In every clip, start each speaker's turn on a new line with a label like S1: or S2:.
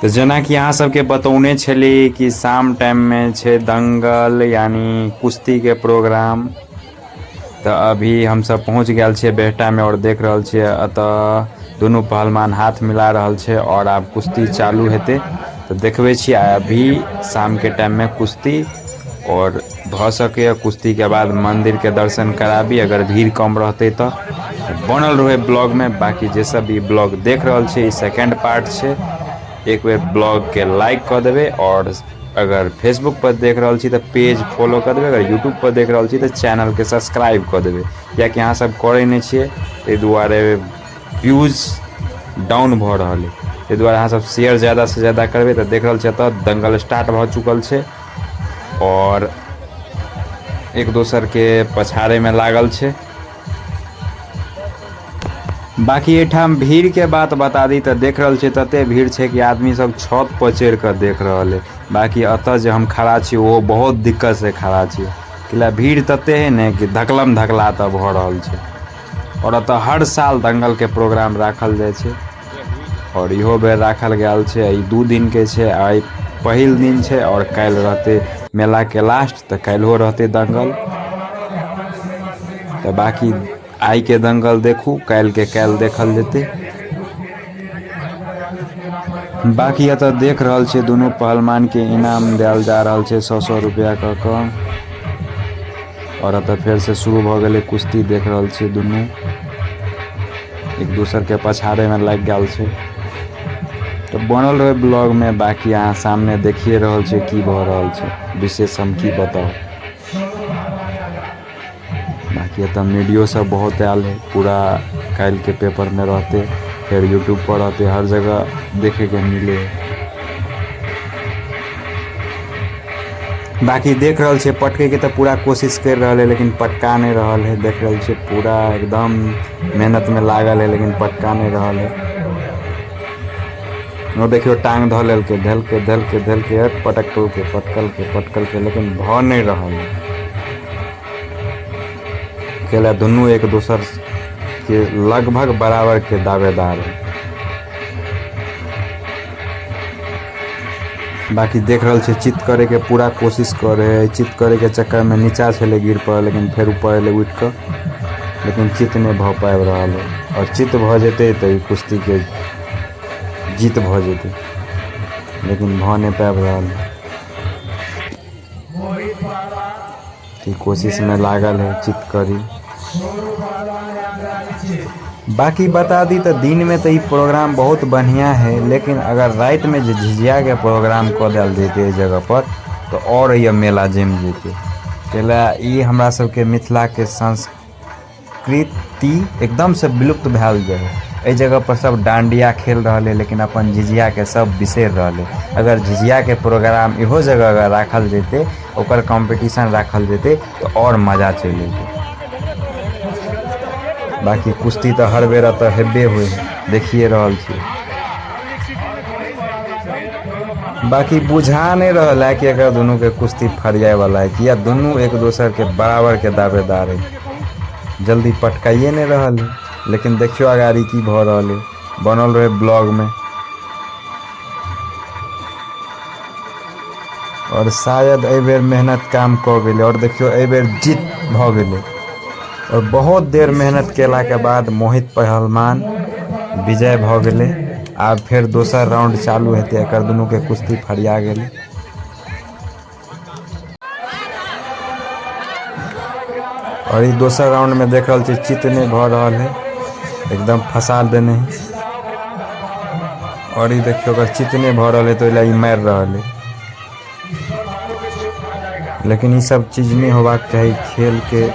S1: तऽ जेनाकि अहाँ सबके बतौने छली कि शाम टाइममे छै दंगल यानी कुश्तीके प्रोग्राम। तऽ अभी हमसब पहुँच गेल छियै बेहटामे आओर देख रहल छियै एतऽ दुनू पहलवान हाथ मिला रहल छै आओर आब कुश्ती चालू हेतै। तऽ देखबै छी अभी शामके टाइममे कुश्ती, आओर भऽ सकैए कुश्तीके बाद मन्दिरके दर्शन कराबी अगर भीड़ कम रहतै तऽ। बनल रहै ब्लॉगमे। बाँकी जे सब ई ब्लॉग देख रहल छै, ई सेकेंड पार्ट छै, एक बेर ब्लॉगके लाइक कऽ देबै, आओर अगर फेसबुक पर देख रहल छी तऽ पेज फॉलो कऽ देबै, अगर यूट्यूब पर देख रहल छी तऽ चैनलके सब्सक्राइब कऽ देबै, किएकि अहाँ सब करै नहि छियै, ताहि दुआरे व्यूज डाउन भऽ रहल अइ। ताहि दुआरे अहाँ सब शेयर ज्यादासँ ज्यादा करबै। तऽ देख रहल छियै एतऽ दंगल स्टार्ट भऽ चुकल छै आओर एक दोसरके पछाड़ैमे लागल छै। बाँकी एहिठाम भीड़के बात बता दी तऽ देख रहल छियै तते भीड़ छै कि आदमी सब छत पर चढ़ि कऽ देख रहल अइ। बाँकी एतऽ जे हम खड़ा छी ओहो बहुत दिक्कतसँ खड़ा छी, कैला भीड़ तते है ने कि धकलम धकला तऽ भऽ रहल छै। आओर एतऽ हर साल दंगलके प्रोग्राम राखल जाइ छै आओर इहो बेर राखल गेल छै। ई 2 दिनके छै, आइ पहिल दिन छै आओर काल्हि रहतै मेलाके लास्ट, तऽ काल्हिओ रहतै दंगल। तऽ बाँकी आइके दंगल देखू, काल्हिके काल्हि देखल जेतै। बाँकी एतऽ देख रहल छियै दुनू पहलवानके इनाम देल जा रहल छै 100-100 रुपैआ कऽ कऽ। आओर एतऽ फेरसँ शुरू भऽ गेलै कुश्ती, देख रहल छियै दुनू एक दोसरके पछाड़ैमे लागि गेल छै। तऽ बनल रहै ब्लॉगमे। बाँकी अहाँ सामने देखिए रहल छियै की भऽ रहल छै, विशेष हम की बताउ। बाँकी एतऽ मीडियो सब बहुत आयल है, पूरा काल्हिके पेपरमे रहतै, फेर यूट्यूबपर रहतै, हर जगह देखैके मिलै है। बाँकी देख रहल छियै पटकैके तऽ पूरा कोशिश करि रहल है, लेकिन पटका नहि रहल है। देख रहल छियै पूरा एकदम मेहनतमे लागल है, लेकिन पटका नहि रहल है। ओ देखियौ टांग धऽ लेलकै, धेलकै धेलकै धेलकै, पटकलकै पटकलकै पटकलकै, लेकिन भऽ नहि रहल है। कैला दुनू एक दोसर के लगभग बराबर के दावेदार है। बाकी देख रहल छियै चित करे के पूरा कोशिश करे है, चित करे के चक्कर में नीचा छलै गिर पड़ल, लेकिन फेर ऊपर एलै उठि कऽ, लेकिन चित नहि भऽ पाबि रहल है। आओर चित भऽ जेतै तऽ ई कुश्ती के जीत भऽ जेतै, लेकिन भऽ नहि पाबि रहल है। ई कोशिशमे लागल है चित करी। बाकी बता दी तऽ दिनमे तऽ ई प्रोग्राम बहुत बढ़िआँ है, लेकिन अगर रातिमे जे झिझियाके प्रोग्राम कऽ देल जैतै एहि जगहपर तऽ आओर एहि मेला जमि जैतै। कैला ई हमरा सबके मिथिलाके संस्कृति एकदमसँ विलुप्त भेल जाइ है। एहि जगहपर सब डांडिया खेल रहल है, लेकिन अपन झिझियाके सब बिसरि रहल है। अगर झिझियाके प्रोग्राम इहो जगह अगर राखल जैतै, ओकर कॉम्पिटिशन राखल जैतै तऽ आओर मजा चलि अयतै। बाकी कुश्ती तऽ हर बेर एतऽ हेबे होइ है, देखिए रहल छियै। बाकी बुझा नहि रहल है कि एकर दुनूके कुश्ती फरियायवला है, किया दुनू एक दोसरके बराबरके दावेदार है। जल्दी पटकाइए नहि रहल है, लेकिन देखियौ अगाड़ी की भऽ रहल है। बनल रहे ब्लॉगमे। आओर शायद एहि बेर मेहनत काम कऽ गेलै, आओर देखियौ एहि बेर जीत भऽ गेलै। आओर बहुत देर मेहनत केलाके बाद मोहित पहलवान विजय भऽ गेलै। आब फेर दोसर राउंड चालू हेतै, एकर दुनूके कुश्ती फरिया गेलै। आओर ई दोसर राउंडमे देख रहल छी चित नहि भऽ रहल है, एकदम फंसा देने है। आओर ई देखियौ अगर चित नहि भऽ रहल है तऽ ओहि लए ई मारि रहल है। लेकिन ई सब चीज नहि होबाक चाही,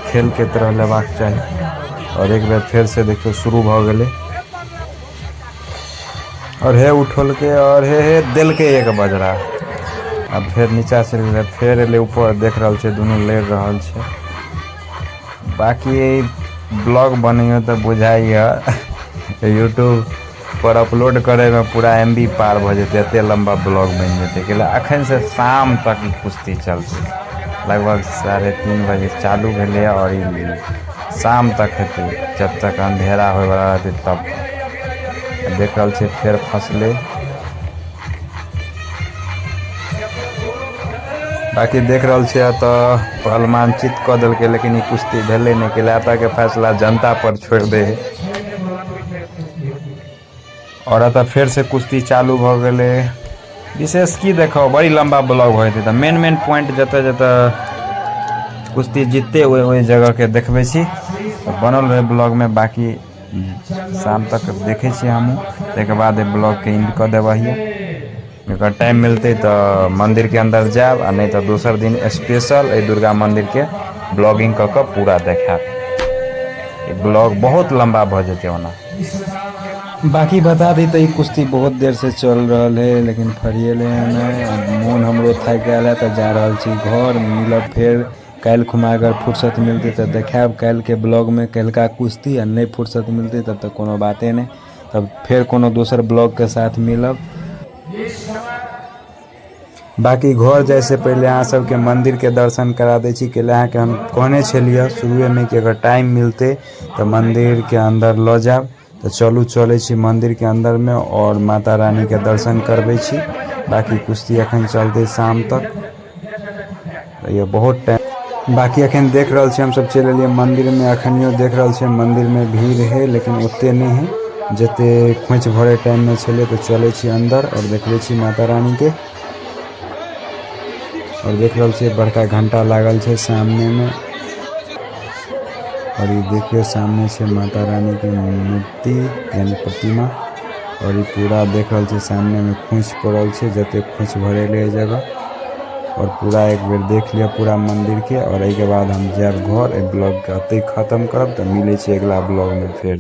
S1: खेलके तरह लेबाक चाही। आओर एक बेर फेरसँ देखियौ शुरू भऽ गेलै। आओर हे उठौलकै आओर हे हे देलकै एक बजरा, आब फेर नीचा चलि गेलै, फेर एलै ऊपर। देख रहल छै दुनू लड़ि रहल छै। बाकी ब्लॉग बनैयो तऽ बुझाइए यूट्यूब पर अपलोड करैमे पूरा एम बी पार भऽ जेतै, एते लम्बा ब्लॉग बनि जेतै। कैला अखन से शाम तक ई कुश्ती चलतै। लगभग 3:30 बजे चालू भेलैए आओर ई शाम तक हेतै, जब तक अंधेरा होयवला रहतै तब तक। देख रहल छियै फेर फसलै। बाकी देख रहल छियै एतऽ पहलमान चित कऽ देलकै, लेकिन ई कुश्ती भेलै नहि, कैला एतऽके फैसला जनता पर छोड़ि दै है। और एतऽ फेरसँ कुश्ती चालू भऽ गेलै। विशेष की देखो, बड़ी लम्बा ब्लॉग भऽ जेतै, तऽ मेन मेन पॉइंट जतऽ जतऽ कुश्ती जीतते ओहि ओहि जगहके देखबै छी, तऽ बनल रहै ब्लॉगमे। बाकी शाम तक देखै छियै हमहूँ, ताहिके बाद एहि ब्लॉगके एंड कऽ देबै हियै। अगर टाइम मिलतै तऽ मन्दिरके अन्दर जायब, आ नहि तऽ दोसर दिन स्पेशल एहि दुर्गा मन्दिरके ब्लॉगिंग कऽ कऽ पूरा देखायब। ई ब्लॉग बहुत लम्बा भऽ जेतै ओना। बाकी बता दी तऽ ई कुश्ती बहुत देर से चल रहल है, लेकिन फरिएलै हँ नहि। मोन हमरो थाकि गेल है, तऽ जा रहल छी घर। मिलब फेर काल्हि खुमा, अगर फुर्सत मिलतै तऽ देखायब काल्हिके ब्लॉगमे काल्हिका कुश्ती, आ नहि फुर्सत मिलतै तब तऽ कोनो बाते नहि, तब फेर कोनो दोसर ब्लॉगके साथ मिलब। बाकी घर जाइसँ पहिले अहाँ सबके मन्दिरके दर्शन करा दै छी, कैला अहाँके हम कहने छलियै शुरुएमे कि अगर टाइम मिलतै तऽ मन्दिरके अन्दर लऽ जायब। तऽ चलू चलै छी मन्दिरके अन्दरमे आओर माता रानीके दर्शन करबै छी। बाकी कुश्ती एखन चलतै शाम तक, ये बहुत टाइम। बाकी एखन देख रहल छी हमसब चलि एलियै मन्दिरमे। एखनियो देख रहल छियै मन्दिरमे भीड़ है, लेकिन ओते नहि है जते खोँइछ भरे टाइममे छलै। तऽ चलै छी अन्दर आओर देखबै छी माता रानीके। आओर देख रहल छियै बड़का घंटा लागल छै सामनेमे, आओर ई देखियौ सामने छै माता रानीके मूर्ति यानी प्रतिमा। आओर ई पूरा देख रहल छियै सामनेमे खोँइछ पड़ल छै, जते खोँइछ भरेलै एहि जगह। आओर पूरा एक बेर देख लिअ पूरा मन्दिरके, आओर एहिके बाद हम जायब घर, एहि ब्लॉगके एतहि खतम करब। तऽ मिलै छै अगिला ब्लॉगमे फेर।